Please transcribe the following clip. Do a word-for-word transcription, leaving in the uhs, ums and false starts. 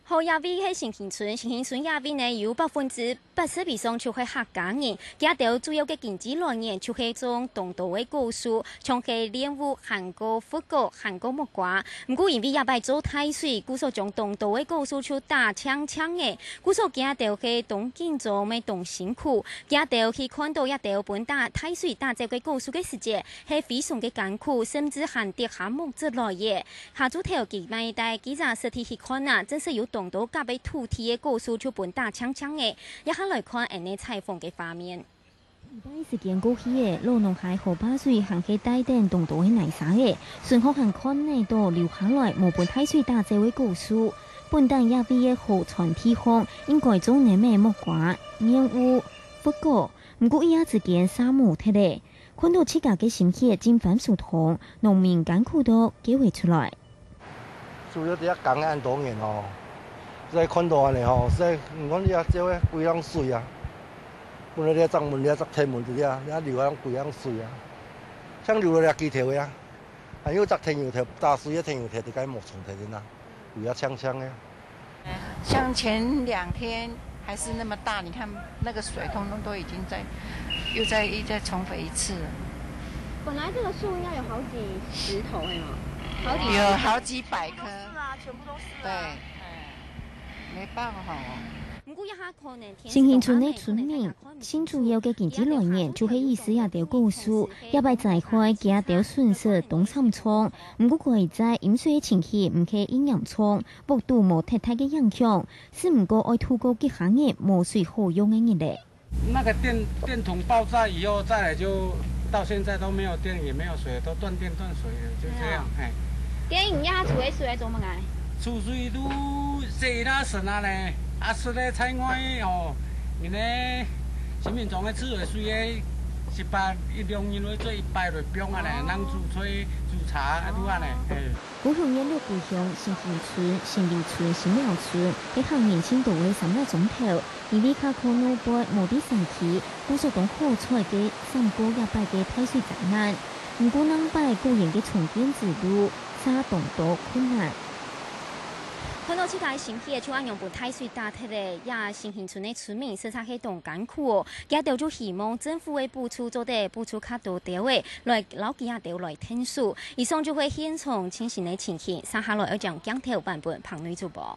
好，這位係新興村，新興村這位呢有百分之八十以上就係客家人，佢兜主要个經濟來源就係種當多个果樹，像係蓮霧、還過佛果、還過木瓜。毋過因為這擺做大水，故所將當多个果樹就打淨淨仔，故所佢兜係當緊張乜當辛苦，佢兜去看到這兜分打大水打走个果樹个時節，係非常个艱苦，甚至還跌下木質來仔。 下晝頭佢乜帶記者實地去看啊，真實有當多甲个土地个果樹就分打淨淨仔。這下來看𫣆俚採訪个畫面。禮拜時間過去仔，老農溪河壩水還係帶等當多个泥沙仔，順續還看得到流下來無分大水打走个果樹。本旦這位个河川地項，應該種得个木瓜、蓮霧、佛果，毋過一夜之間煞無忒咧。 看到自家个心血盡番薯糖，農民艱苦到噭會出來。主要這工恁多年哦，實在看到恁呢吼，實在毋管這這位幾樣水啊，本來這隻門、這隻天門這啊，這流啊幾樣水啊，像流了這幾條个啊，還有隻天佑頭，打水个天佑頭，這个無沖忒个啊，有也青青个。 像前兩天還是那麼大，你看那個水通通都已經在，又在，又再重肥一次了。本來這個樹應該有好幾十頭哎哦，好幾十頭。有好幾百棵。全部都是啊，全部都是啊。對，哎，沒辦法哦。新興村个村民，盡主要个經濟來源就係以食這兜果樹，這擺災害佢兜損失當慘重。毋過該在淹水个情形毋係已嚴重， 屋肚無忒大个影響，只毋過愛度過幾下日無水好用个日仔。那個電，電筒爆炸以後，再來就到現在都沒有電，也沒有水，都斷電斷水了，就這樣，哎呀。嘿。該你這下儲个水愛做麼个？儲水都洗啦，省啊咧，啊，食个菜菜哦，因為新民庄个自來水个一擺一兩日會做一擺就放啊咧，哦。人煮菜、煮茶啊，都啊咧，哦。嘿。 高雄縣六龜鄉新興村、新里村、新寮村，係客人盡多个三粒鐘頭，因為較靠外背無在城區，故所當好彩个閃過這擺个大水災難。毋過，這擺果園个重建之路，煞當多困難。看到自家个心血就恁樣分大水打忒咧，這新興村个村民實在係當艱苦哦。佢兜就希望政府个補助做得補助較多兜仔，來摎佢兜來𢯭手。 以上就係現場最新个情形，接下來愛將鏡頭還分彭女主播。